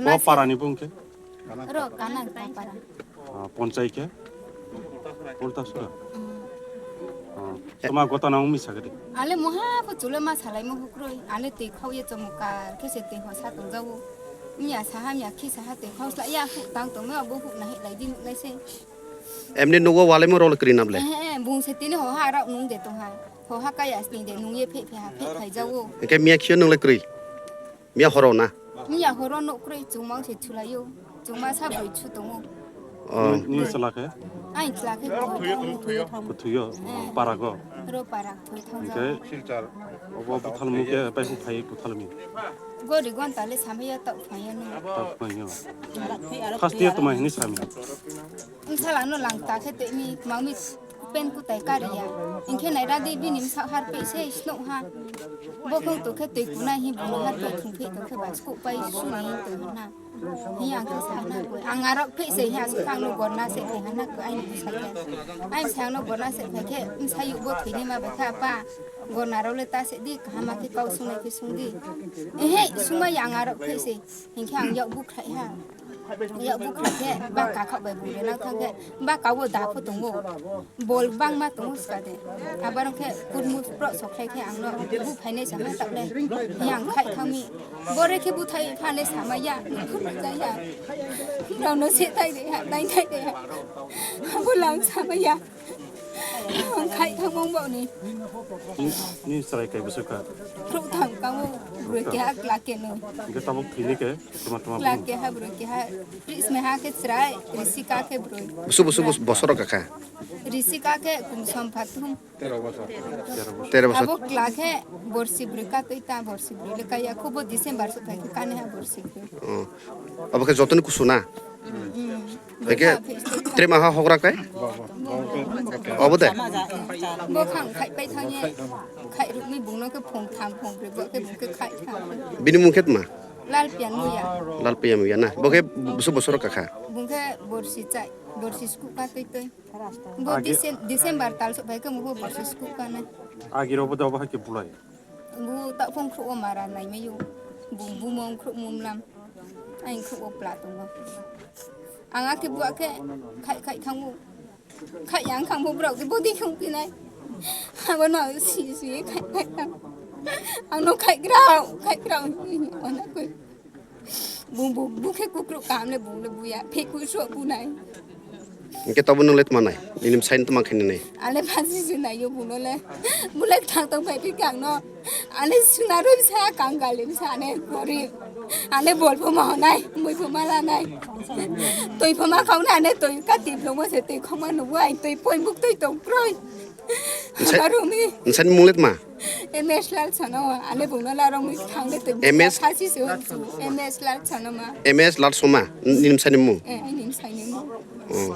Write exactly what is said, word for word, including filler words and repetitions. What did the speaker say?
O parani bung khe? Ro Kanang ta para. Ah, ponchai khe? Ultasura. Mm. Ah, toma gotana wngmi sakhe de. Ale moha bo chule ma salai mo hukroi. Ale twi khao ye chomokar khe se twi hosa tong jawo. Miya saha miya khi saha twi khao sla ya hu tang tong ma bo hu na he lai di nuk lai se. Emni nugo walai mo rol kri nable. Eh, eh, bung se tini hoha rok nung de tong ha. Hoha kaya sling de nung ye phe phe ha phe phai jawo. Engke miya khio nung le kri. Miya horo na? Miya horo nok kroi chungma se chulayo. Chungma sa boi chu tongo. Oh. Ni chwla khe? Ai chwla khe boi thang. Kuthuyo, eh, parago. Ro para thoi thang. Hingke ja. Obo buthalmu khe bai hu phai buthalmi. Gori gon tale samaya tau phaya no. Tau phaya. First year to mai hini sami. Wngsalano lang ta khe twi mi, tma mi pen kutai kariya. Hinkhe naira di bini bwsa harpei se snoh ha. Bokhong to khe twi kunai hi bono harpei thung phi to khe ba sku pai suni to na. Hi ang khe sana koi. Ang arok phi se hi asuk ang no gorna se khe hana koi aini bwsa khe. Aini sa ang no gorna se khe khe bwsa yu bo thwini ma ba kha pa. Gorna rok le ta se di kaham khe kau sungnai khe sung di. Ehe sungma yang arok phi se. Hinkhe ang yak bukrai ha. Yak bukrai khe ba kakhak bai bung rena thang khe ba kawo da pho tongo. Bol bangma tongo ska de. Abar khe kurmu pro sokhai khe ang no bu phainai sa ha tak le. Yang khai thang mi. Bore khe buthai phane sama ya. Khurmu ja ya. Rao no se tai de ha, tai tai de ha. Abo lang sama ya. Ang khai thang mong bo ni. Ni, ni chwrai kai bwswk kha? Khrup thang kang o, bwrwi keha kla keno. Hingke tabuk thwini khe tuma tuma. Kla keha bwrwi keha. Prisme ha khe chwrai, risi ka khe bwrwi. Busu busu bus bosoro kakha. Risi ka khe kum som phathum. Tero bosor. Tero bosor. Abo kla khe borsi bwrwi ka twi ta borsi bwrwi le kaya khubo December so thai khe kane ha borsi bwrwi. Oh. Abo khe jotoni kusu na? Hingke trema ha hogra kai? Obo de? Bo khang khai pai thang ye, khai rukmi bungno khe phung tham phung bri bo khe bung khe khai thang. Bini mung khe tma? Lal pian muya. Lal pian muya na? Bo khe busu bosoro kakha? Bung khe borsi chai, borsi sku ka twi twi. Bo Decem-, December tal so bai khe mung khe borsi sku ka na. Agiro bo da bo hai khe bulai. Bo ta phung khru o mara nai mayo. Bung bumung khru mumlam. Ang khe o pla tongo. Ang akhe buwa khe khai khai thango. Khai yang khang bo brok de bodi khung pinai. Abo no si si khai khai thang. Ang no khai grao, khai grao. Ona koi. Bung bu bu khe kukru kam le bung le buya. Phe ku so bunai. Hingke tobo nung le tma nai? Nini bwsai no tma khe nini? Ale phansi se nai yo buno le. Bulai thang tong phai phikhe ang no. Ale suna rw bwsa, kangal bwsa, ane gorib. Ale bol pho ma honai, mui pho ma lanai. Twi pho ma khaunai, ane twi ka tip longma se twi khongma nugo ai, twi poi buk twi tong kroi. Nsai-, Harumi. Nsani mung le tma? M S Lal Sanoma, ale bungno larong mi thang de twi. M S? Khasi se hon su, M S Lal Sanoma. M S Lal Soma, nini bwsai ni mung? Eh, ai nini bwsai ni mung. Oh.